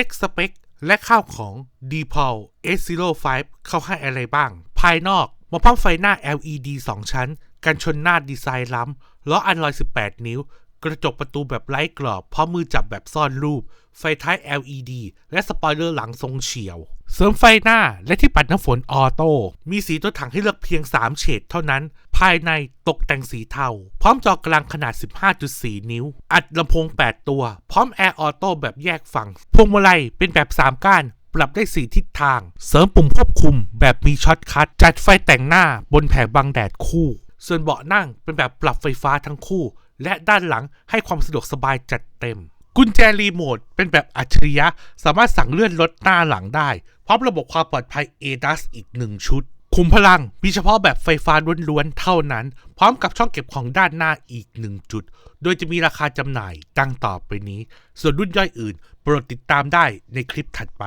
Tech Spec ແລະ ຂ່າວຂອງ Deepal ເອດ ຊີໂຣ ໄຟ ເຂົາໃຫ້ອະໄລບ້າງ. ພາຍນອກ ມາພ້ອມໄຟໜ້າ ແອລອີດີ ສອງຊັ້ນ, ກັນຊົນໜ້າດີໄຊລ້ຳ, ລໍ້ອັນລອຍ ສິບແປດ ນິ້ວ, ກະຈົກປະຕູແບບໄຮ້ກຣອບ ພ້ອມມືຈັບແບບຊ້ອນຮູບ, ໄຟທ້າຍ ແອລອີດີ ແລະ ສະປອຍເລີຫຼັງຊົງຂຽວ, ເສີມໄຟໜ້າ ແລະ ທີ່ປັດນ້ຳຝົນອອໂຕ້, ມີສີຕົວຖັງໃຫ້ເລືອກພຽງສາມເສດເທົ່ານັ້ນ. ພາຍໃນຕົກແຕ່ງສີເທົາ, ພ້ອມຈໍກາງຂະໜາດ ສິບຫ້າຈຸດສີ່ ນິ້ວ, ອັດລຳໂພງ ແປດ ຕົວ, ພ້ອມແອອອໂຕ້ແບບແຍກຝັ່ງ, ພວງມາໄລເປັນແບບສາມກ້ານ, ປັບໄດ້ສີ່ທິດທາງ, ເສີມປຸ່ມຄວບຄຸມແບບມີຊັອດຄັດ, ຈັດໄຟແຕ່ງໜ້າບົນແຜງບັງແດດຄູ່, ສ່ວນເບາະນັ່ງເປັນແບບປັບໄຟຟ້າທັງຄູ່ ແລະ ດ້ານຫຼັງໃຫ້ຄວາມສະດວກສະບາຍຈັດເຕັມ. ກຸນແຈຣີໂມດເປັນແບບອັດສະລິຍະ, ສາມາດສັ່ງເລື່ອນລົດໜ້າຫຼັງໄດ້, ພ້ອມລະບົບຄວາມປອດໄພ ADAS ອີກໜຶ່ງຊຸດ. ຂຸມພະລັງມີສະເພາະແບບໄຟຟ້າລ້ວນໆເທົ່ານັ້ນ, ພ້ອມກັບຊ່ອງເກັບຂອງດ້ານໜ້າອີກໜຶ່ງຈຸດ, ໂດຍຈະມີລາຄາຈຳໜ່າຍດັ່ງຕໍ່ໄປນີ້. ສ່ວນລຸ້ນຍ່ອຍອື່ນ ໂປດຕິດຕາມໄດ້ໃນຄລິບຖັດໄປ.